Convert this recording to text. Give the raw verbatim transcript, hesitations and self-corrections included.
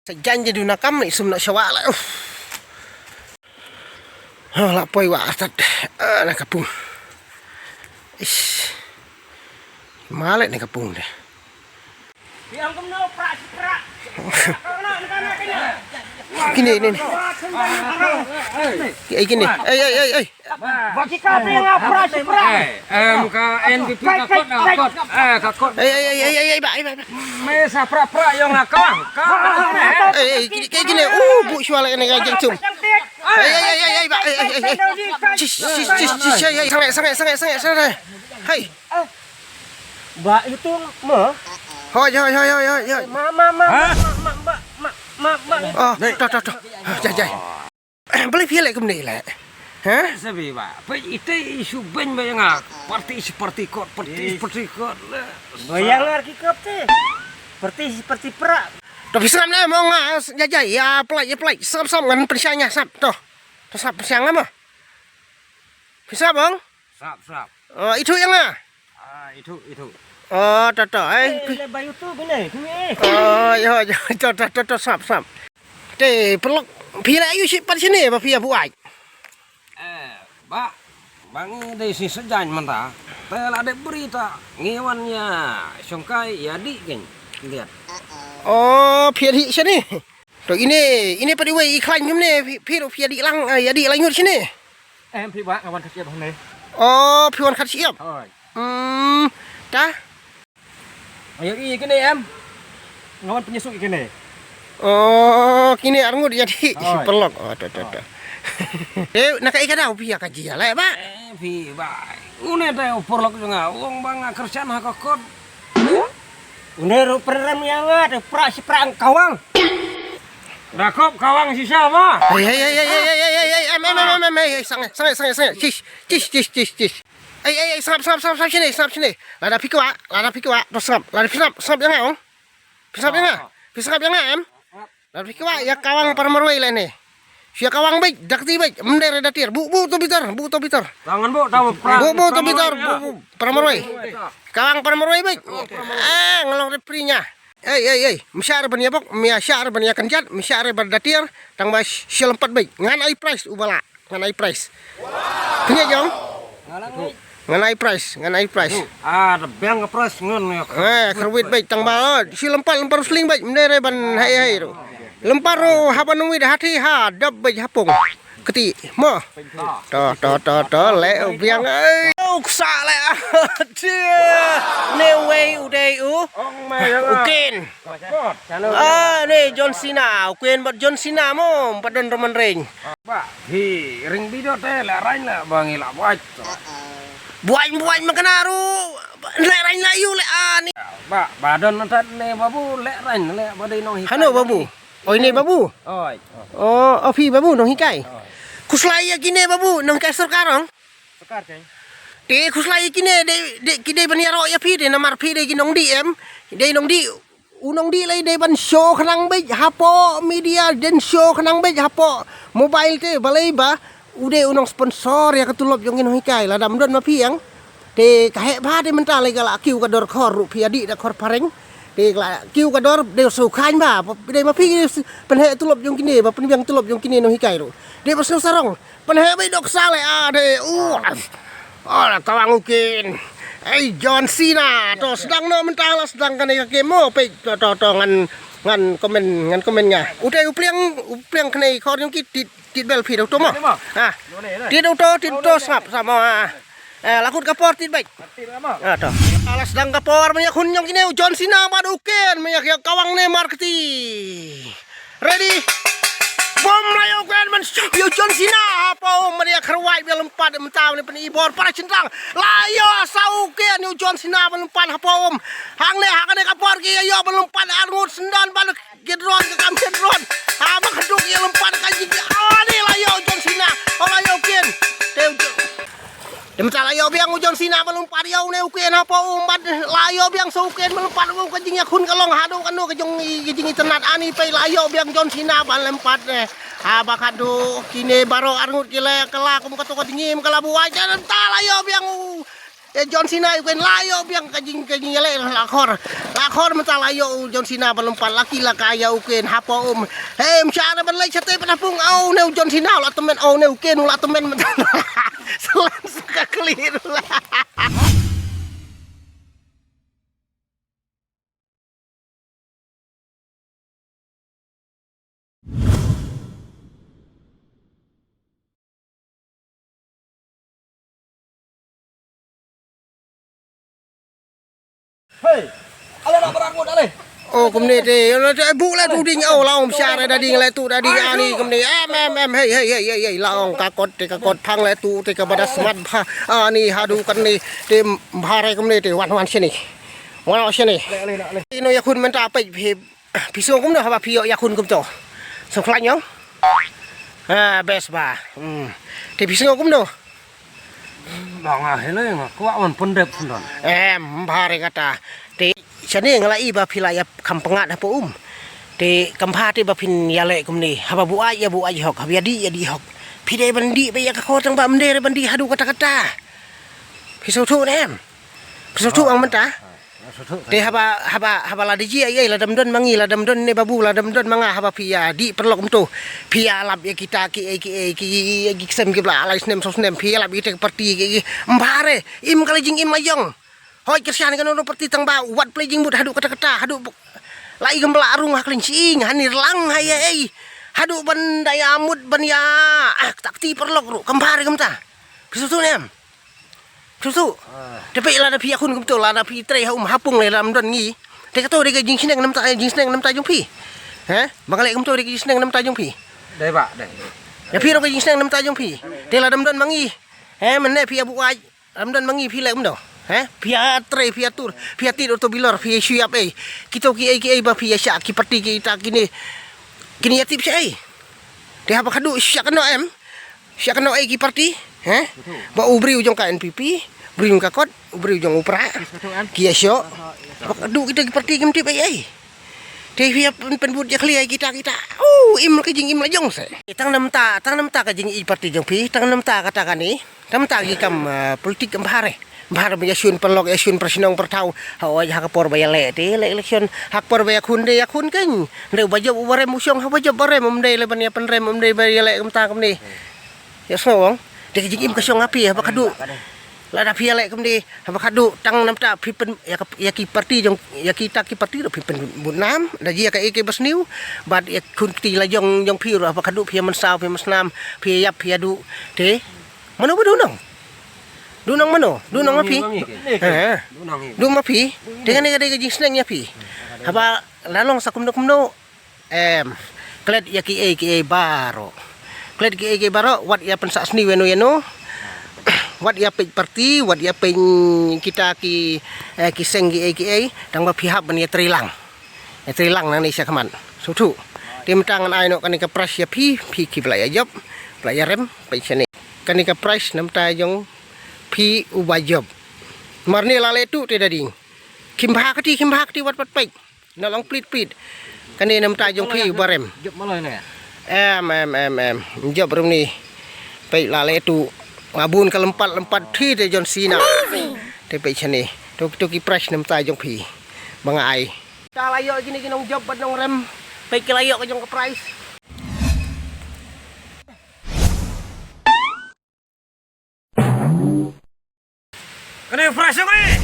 Jan jadu na kam ni sum na shawa la. Uf. Ha, la poi wa atat. Ah, na kapung. Ish. Malik na kapung deh. Kine, kine. Ai, kine. Ai, ai, ai, ai. Ba ki ka pe nga pra si pra. Eh, em ka N P P ka kot, ka kot. Eh, ka kot. Ai, ai, ai, ai, ai, ba, ai, ba, ai, ba. Me sa pra pra yong nga ka. Ka. Ai, ai, kine, kine, kine. Uh, bu shwa la kane ka jeng sum. Ai, ai, ai, ai, ai, ba, ai, ai, ai, ai. Cis, cis, cis, cis, ai, ai, sangai, sangai, sangai, sangai, sangai. Hai. Ba itu mo. Hoi, hoi, hoi, hoi, hoi, hoi. Ma, ma, ma, ma, ma, ma, ma, ma, ma. Oh, to, to, to. Jai, jai. Balei phi leh kumne leh? Ha? Sabi ba, peit ite i shu beiñ ba ïa nga. Parti shi parti kot, parti shi parti kot. Ba ïa nga ki kot te. Parti shi parti pra. To phi sngap ne mo nga, jai jai, ïa pynlait, ïa pynlait. Sngap sngap ngan pynshai nga sngap to. To sngap pynshai nga mo. Phi sngap bang? Sngap sngap. Oh, itu ïa nga. Ah, itu, itu. Oh, to to, eh. Eh, le ba YouTube ne, tu eh. Oh, yo, yo, to to to to, sngap sngap. Te paralok, phi la ïoh shi pat shane ba phi ïa buaid? Eh, ba, ba ngi dei shi sajan mynta. Te la dep bri ta ngi wan ïa shongkai ïa dih kein. Liat. Oh, phi ïa dih shane. To ine, ine pat iwei i khlaiñ kumne, phi, phi ruh phi ïa dih lang, eh, ïa dih lang ngut shane. Em, phi ba nga wan khat shyiap hangne. Oh, phi wan khat shyiap. Hoi. Hmm, ta? Ayo i kine em. Nga wan pynïasoh i kine. Oh, kine arngut ïa dih. Hoi. Paralok. Oh, to to to. Eh, na kaei ka daw phi ïa ka jia leh ba? Eh, phi ba. Une te u paralok jong nga, u ong ba nga kyrshan ha ka kot. Une ruh pynrem ïa nga te pra shi pra kawang. Da kop kawang shisha ma. Hei hei hei hei hei hei hei hei, em em em em em, hei hei, sangai sangai sangai sangai. Cis cis cis cis cis. Ei ei ei, sngap sngap sngap sngap shane, sngap shane. Lada phi kwah, lada phi kwah, to sngap. Lada phi sngap, sngap ïa nga ong. Phi sngap ïa nga. Phi sngap ïa nga em. Lada phi kwah ïa kawang para marwei lane. Shu ïa kawang beit, da kti beit, ym dei re da tiar. Bu bu to bitar, bu to bitar. Jangan bu, tahu pra-, bu bu to bitar, bu bu para marwei. Kawang para marwei beit. Ah, nga long referee ïa. Ei ei ei, ym shah re ban ïa bok, ym shah re ban ïa kynjat, ym shah re ban da tiar, tang ba sh-, shi lympat beit. Ngan ai prize u ba lah. Ngan ai prize. Pynïaid jong? Ngan ai prize, ngan ai prize. Ah, da biang ka prize ngan ïa. Eh, kyrwit beit tang ba, oh, shi lympat, lympat ruh sling beit, ym dei re ban hei hei ruh. Lympat ruh haba nongwit ha thi ha, dap beit ha pung. Kti, mo. To, to, to, to, leh u biang, eh. U ksa leh, ah, tia. Ne wei u dei u. U kin. Ah, ne John Cena, u kin bad John Cena mo, bad don Roman Reigns. Ba, hi, ring video te, leh rain leh, ba ngi lah buat. Buat, buat ma kena ru, leh rain leh yu leh, ah, ni. Ba, ba don nang tat ne babu, leh rain leh, ba dei nong hi. Hano babu? Oi ne babu? Oi. Oh, oh phi babu nonghikai. Khuslai ïa kine babu nonghikai sorkar ong. Sorkar keng. Te khuslai ïa kine de de kine ban ïaroh ïa phi de namar phi de ki nongdih em. Dei nongdih u nongdih lei dei ban show khnang beit hapoh media den show khnang beit hapoh mobile te balei ba u dei u nongsponsor ïa ka tulop jong ki nonghikai lada ym don ma phi ïang. Te ka heh bha te mynta lei ka la kiew ka dor khor ruh phi ïa dih da khor phareng. Te ka la kiew ka dor dei sngewkhlaiñ bha dei ma phi pynheh tulop jong kine ba pynbiang tulop jong kine nonghikai ruh. Dei ba sngewsarong pynheh beit dok sa leh a dei u. Ala kawang u kin. Ei John Cena to sdang noh mynta la sdang kane ka kemo peit to to to ngan ngan komen ngan komen nga. U dei u pliang u pliang kane khor jong ki tit Tit bel phi dau to mo. Ha. Tit dau to, tit to sngap sngap mo. Ha. Eh, la kut ka por tit bait. Ha to. Ala sdang ka por manya khun nyong kine u John Cena bad u Ken manya ka kawang ne mar kti. Ready. Bom la ïa u Ken man shuh ïa u John Cena. Apa u manya kharwai bia lympat mynta ne pyn i bor para shyndang. La ïa sa u Ken ïa u John Cena ban lympat hapa um. Hangne hangne ka por ki ïa ban lympat arngut sendon ban Ki drone ka kam ki drone. Ha ba ka duk ïa lympat ka jing. Ah ni la ïoh John Cena. Oh la ïoh Ken. Te te mta la ïoh biang u John Cena ba lympat ïoh ne u Ken hapoh um bad la ïoh biang so u Ken ba lympat u ka jing ïa khun ka long haduh kano ka jong i ka jing internet ani pei la ïoh biang John Cena ba lympat ne. Ha ba ka duk kine baroh arngut ki la ka la kum ka to ka jingim ka la buai te mta la ïoh biang u Eh, John Cena, u ken la ïoh biang ka jing, ka jingïaleh la khor. La khor mynta la ïoh u John Cena ban lympat la ki la ka ïa u ken hapoh um. Hey, msha na ban leit shatei pat ha pung, au ne u John Cena u la tymmen, au ne u ken u la tymmen mynta. Salam saka clear la. Hey, ale na barang ngut ale. Oh, kumne te, yo na te, buk le tu ding, oh, laum sha re da ding le tu da ding ani, kumne, em, em, em, hey, hey, hey, hey, hey, laum ka kot te, ka kot phang le tu te, ka bada smat bha, ani hadu kan ni te, bha re kumne te, wan, wan sini. Wan sini. Ino ya khun mynta peit phi, phi sngew kumno haba phi ïoh ya khun kumto. Sngew khlaiñ ïoh. Ah, best ba. Hmm. Te phi sngew kumno. Ba nga hi le nga kwah wan pyndep sendon. Em, bha re kata. Te shane nga la i ba phi la ïa kham pyngngad hapoh um. Te kam bha te ba phin ïaleh kumne. Haba buaid ïa buaid hok, haba ïa dih ïa dih hok. Phi dei ban dih ba ïa ka khot tang ba ym dei re ban dih haduh katta katta. Phi sngewthuh ne em. Phi sngewthuh ong mynta. Te haba, haba, haba la da ji ai ai, la dam don ma ngi, la dam don ne babu, la dam don ma nga, haba phi ïa dih paralok mynta. Phi ïa lap ïa kita ki ai ki ai ki, ki ksem ki ba la lai snem saw snem, phi ïa lap ïa kita ki parti ki, ki. Ym bha re, im ka la jingim la jong. Hoi kyrshan kano kano parti tang ba wat pynleit jingmut haduh katta katta, haduh la i kam ba la rung ha khlem shyieng, hani rlang ha ïa ai. Haduh ban da ïa mut ban ïa, ah, kata kti paralok ruh, kam bha re kumta. Phi sngewthuh ne em. Susu. Ah. Te phi lada phi ïakhun kumto, lada phi trei ha um ha pung le lam don ngi. Te kato dei ka jingsneng namta, jingsneng namta jong phi. He? Ba nga leh kumto dei ka jingsneng namta jong phi. Dei ba, dei. Ïa phi ruh ka jingsneng namta jong phi. Te lada ym don ma ngi. He, mynne phi ïa buaid. Lam don ma ngi phi leh kumno. He? Phi ïa trei, phi ïa tur, phi ïa tied auto bilor, phi ïa shu ïap ei. Kito ki ei ki ei ba phi ïa shah ki parti kita kine. Kine ïa tip shaei. Te haba khadduh shah kano em. Shah kano ei ki parti, he? Betul. Ba u briew jong ka N P P, briew jong ka kot, u briew jong u Prah. Betul, em? Ki ïa shoh. Ba khadduh kita ki parti kim tip ei ei. Te phi ïa pyn, pynbud ïa khlieh kita kita. Oh, im ka jingim la jong se. Tang namta, tang namta ka jingïeit parti jong phi, tang namta kata kane. Tang namta ki kam, eh, politik kam bha re. Bha re ba ïa shun paralok, ïa shun para shnong para thaw. Ha oi ha ka por ba ïaleh te, leh election. Ha ka por ba ïakhun te, ïakhun kein. Hynrei uba jop uba rem u shong, ha uba jop ba rem, ym dei leh ban ïa pynrem, ym dei ba ïaleh kumta kumne. Ïa sngew ong. Te ka jingim ka shong ha phi, haba khadduh. Lada phi ïaleh kumne, haba khadduh, tang namta phi pyn, ïa ka, ïa ki parti jong, ïa kita ki parti ruh phi pynbud nam, da ji ïa kaei kaei ba sniew, bad ïa khun kti la jong, jong phi ruh, haba khadduh phi ïa mynsaw, phi ïa mynsnam, phi ïa ïap, phi ïa duh, te. Mano ba duh nong? Duh nong mano? Duh nong ma phi? Duh nong hi, duh nong hi. He. Duh nong hi. Duh ma phi? Te kane ka dei ka jingsneng ïa phi. Haba la long sa kumno kumno. Em. Klet ïa kiei kiei baroh. Klet kiei kiei baroh, wat ïa pynsah sniew ïano ïano. Wat ïa peit parti, wat ïa peit kita ki, eh, ki seng kiei kiei. Tang ba phi hap ban ïa trei lang. Ïa trei lang nangne sha khmat. Sngewthuh. Te mynta ngan ai noh kane ka prize ïa phi, phi ki ba la ïa jop, ba la ïa rem, peit shane. Kane ka prize namta jong phi uba jop. Mar ne la leh tuh te da ding. Khim bha kti, khim bha kti wat pat peit. Na long plit plit. Kane namta jong phi uba rem. Jop maloi ne. Em, em, em, em. Jop rem ni. Peit la leh tuh. Nga bun ka lympat, lympat thi te John Cena. Te peit shane. Tu, tu ki prize namta jong phi. Ba nga ai. Ta la ïoh kine ki nongjop bad nongrem. Peit ki la ïoh ka jong ka prize. Kane prize jong ngi.